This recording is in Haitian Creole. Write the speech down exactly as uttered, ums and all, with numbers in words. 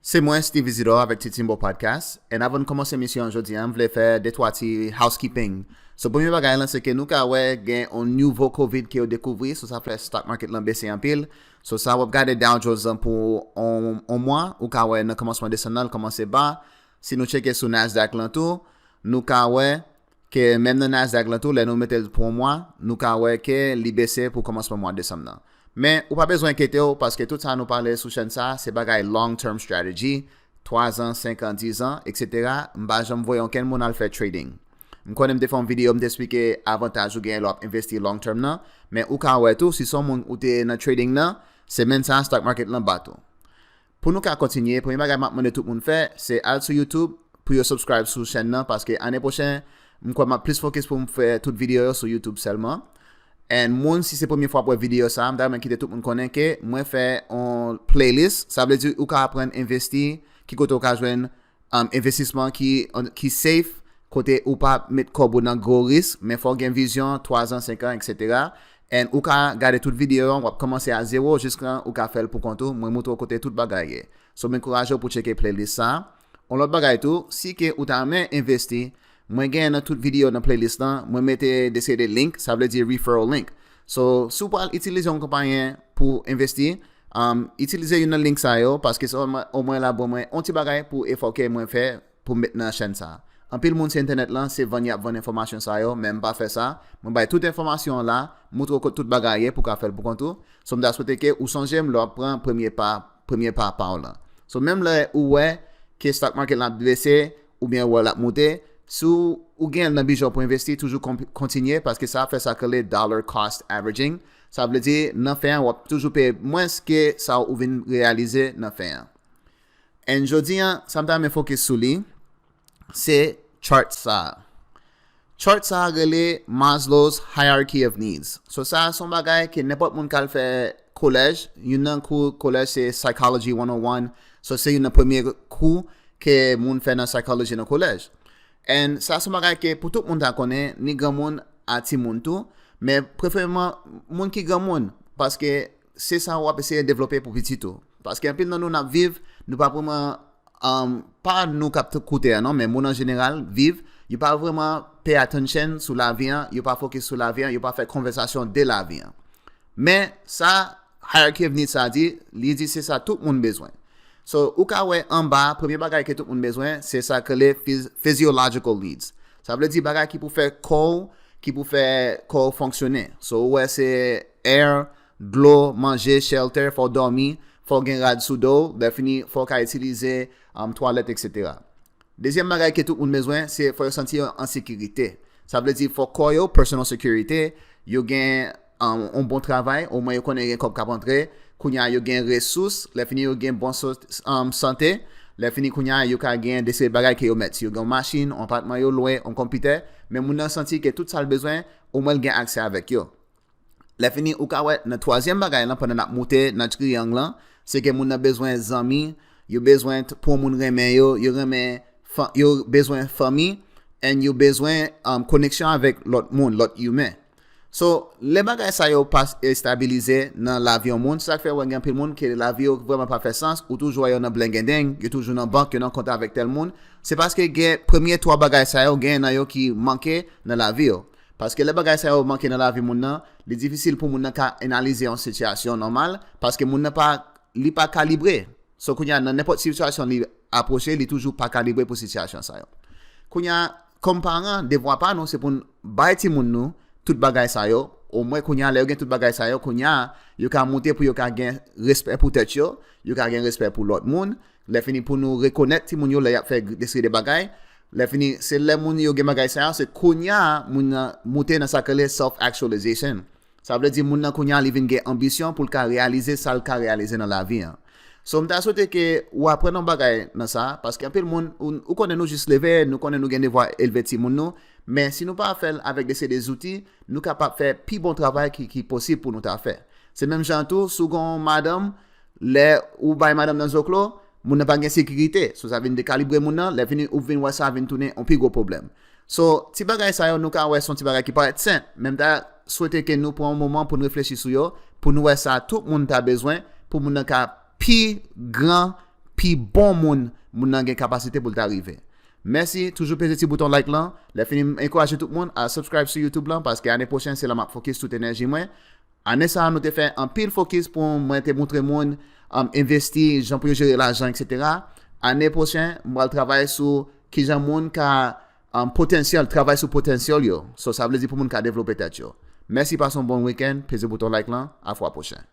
Se mwen, Steve Isidore, avèk Titimbo Podcast. And avan n kòmanse emisyon an jodi a, m vle fè de twa ti housekeeping. So, premye bagay lan, se ke nou ka wè gen yon nouvo COVID ke yo dekouvri, so sa fè stock market lan bese anpil. So, sa w ap gade Dow Jones lan pou yon, yon mwa, ou ka wè nan kòmansman desann nan, l kòmanse ba. Si nou tcheke sou Nasdaq lan tou, nou ka wè ke menm nan Nasdaq lan tou, lè nou mete l pou yon mwa, nou ka wè ke li bese pou kòmansman mwa desanm nan. Men, ou pa bezwen enkyete w, paske tout sa nou pale sou chèn sa, se bagay long term strategy, twa zan, senk an, diz an, etsetera. M pa janm voye okenn moun al fè trading. M konnen m te fè yon videyo, m te eksplike avantaj ou genyen lè w ap envesti long term nan, men ou ka wè tou, si se yon moun ou te nan trading nan, semèn sa, stock market lan bat ou. Pou nou ka kontinye, premye bagay m ap mande tout moun fè, se al sou YouTube pou yo subscribe sou chèn nan, paske ane pwochen, m kwè m ap plis fokis pou m fè tout videyo yo sou YouTube sèlman. And moun, si se premye fwa w ap wè videyo sa, m ta renmen kite tout moun konnen ke mwen fè yon playlist, sa vle di ou ka aprann envesti, ki kote w ka jwenn um, envestisman ki, ki safe, kote ou pa met kòb ou nan gwo risk, men fò w gen vizyon, twa zan, senk an, etsetera. And ou ka gade tout videyo an, w ap kòmanse a zewo jiskan ou ka fè l pou kont ou. Mwen moutre w kote tout bagay ye. So, m ankouraje w pou tcheke playlist sa. Yon lòt bagay tou, si ke ou ta renmen envesti, mwen gen nan tout videyo nan playlist lan, mwen mete de seri de link, sa vle di referral link. So, si w pral itilize yon konpayi pou envesti, um, itilize youn nan link sa yo, paske se omwen, omwen l ap ban mwen yon ti bagay pou efò ke mwen fè pou m met nan chèn sa. Anpil moun se entènèt lan, se vann y ap vann enfòmasyon sa yo, men m pa fè sa. Mwen bay tout enfòmasyon an la, moutre w kot tout bagay ye pou w ka fè l pou kont ou. So, m ta swete ke ou sonje m lè w ap pran premye pa, premye pa pa w lan. So, menm lè ou wè ke stock market lan ap bese, oubyen ou wè l ap moute, si w, ou gen nan bijan w pou envesti, toujou kon-, kontinye, paske sa ap fè sa k rele dollar cost averaging. Sa vle di, nan fen an, w ap toujou peye mwens ke sa ou vin reyalize nan fen an. And jodi an, sa m ta renmen fokis sou li, se chart sa a. Chart sa a rele Maslow's Hierarchy of Needs. So, sa a se yon bagay ke nenpòt moun k al fè kolèj, youn nan kou kolèj se Psychology one oh one. So, se youn nan premye kou ke moun fè nan psychology nan kolèj. And sa a se yon bagay ke pou tout moun ta konnen, ni granmoun a timoun tou, men prefereman moun ki granmoun, paske se sa w ap eseye devlope pou pitit ou. Paske anpil nan nou n ap viv, nou pa vrèman, um, pa nou k ap t-, koute a non, men moun an jeneral viv, yo pa vrèman pay attention sou lavi an, yo pa fokis sou lavi an, yo pa fè konvèsasyon de lavi an. Men sa, hierarchy of needs sa di, li di se sa tout moun bezwen. So, ou ka wè anba, premye bagay ke tout moun bezwen, se sa k rele phys-, physiological needs. Sa vle di bagay ki pou fè kò w, ki pou fè kò w fonksyone. So, ou wè se air, dlo, manje, shelter, fò w dòmi, fò w gen rad sou do w, lè fini, fò w ka itilize, um, twalèt, etsetera. Dezyèm bagay ke tout moun bezwen, se fò yo santi yo an sekirite. Sa vle di fò kò yo, personal security, yo gen, um, yon bon travay, omwen yo konnen gen kòb k ap antre, kounye a yo gen resous, lè fini yo gen bon so-, um, sante, lè fini kounye a yo ka gen de seri bagay ke yo mèt. Si yo gen yon machin, yon apatman yo lwe, yon konpitè, men moun nan santi ke tout sa l bezwen, omwen l gen aksè avèk yo. Lè fini, ou ka wè nan twazyèm bagay lan, pandan n ap moute nan triyang lan, se ke moun nan bezwen zanmi, yo bezwen t-, pou yon moun renmen yo, yo renmen fa-, yo bezwen fanmi, and yo bezwen, um, koneksyon avèk lòt moun, lòt imen. So, lè bagay sa yo pa s-, estabilize nan lavi yon moun, se sa k fè w wè gen anpil moun ke lavi yo vrèman pa fè sans, ou toujou wè yo nan blengendeng, yo toujou nan bank, yo nan kont avèk tèl moun, se paske gen premye twa bagay sa yo, gen nan yo ki manke nan lavi yo. Paske lè bagay sa yo manke nan lavi moun nan, li difisil pou moun nan ka analize yon sitiyasyon nòmal, paske moun nan pa, li pa kalibre. So, kounye a, nan nenpòt sitiyasyon li apwoche, li toujou pa kalibre pou sitiyasyon sa yo. Kounye a, kòm paran, devwa pa nou, se pou n bay timoun nou tout bagay sa yo. Omwen, kounye a, lè yo gen tout bagay sa yo, kounye a, yo ka moute pou yo ka gen respè pou tèt yo, yo ka gen respè pou lòt moun. Lè fini pou nou rekonèt timoun yo lè y ap fè de seri de bagay. Lè fini, se lè moun yo gen bagay sa yo, se kounye a moun nan moute nan sa k rele self-actualization. Sa vle di moun nan kounye a li vin gen anbisyon pou l ka reyalize sa l ka reyalize nan lavi an. So, m ta swete ke ou aprann yon bagay nan sa, paske anpil moun, ou, ou konnen nou jis leve, nou konnen nou gen devwa elve timoun nou, men si nou pa fè l avèk de seri de zouti, nou kapab fè pi bon travay ki, ki posib pou nou ta fè. Se menm jan tou, si w gen yon madanm, lè ou bay madanm nan zoklo, moun nan pa gen sekirite. So, sa vin dekalibre moun nan, lè fini ou vin wè sa vin tounen yon pi gwo pwoblèm. So, ti bagay sa yo, nou ka wè se yon ti bagay ki parèt senp, men m ta swete ke nou pran yon moman pou n reflechi sou yo, pou nou wè sa tout moun ta bezwen, pou moun nan ka pi gran, pi bon moun moun nan gen kapasite pou l ta rive. Mèsi, toujou peze ti bouton like lan. Lè fini, m ankouraje tout moun a subscribe sou YouTube lan, paske ane pwochen se la m ap fokis tout enèji mwen. Ane sa a, nou te fè anpil fokis pou mwen te montre moun um, envesti, jan pou yo jere lajan, et cetera. Ane pwochen, m pral travay sou kijan moun ka um, potansyèl, travay sou potansyèl yo. So, sa vle di pou moun ka devlope tèt yo. Mèsi, pase yon bon wikenn, peze bouton like lan, a fwa pwochen.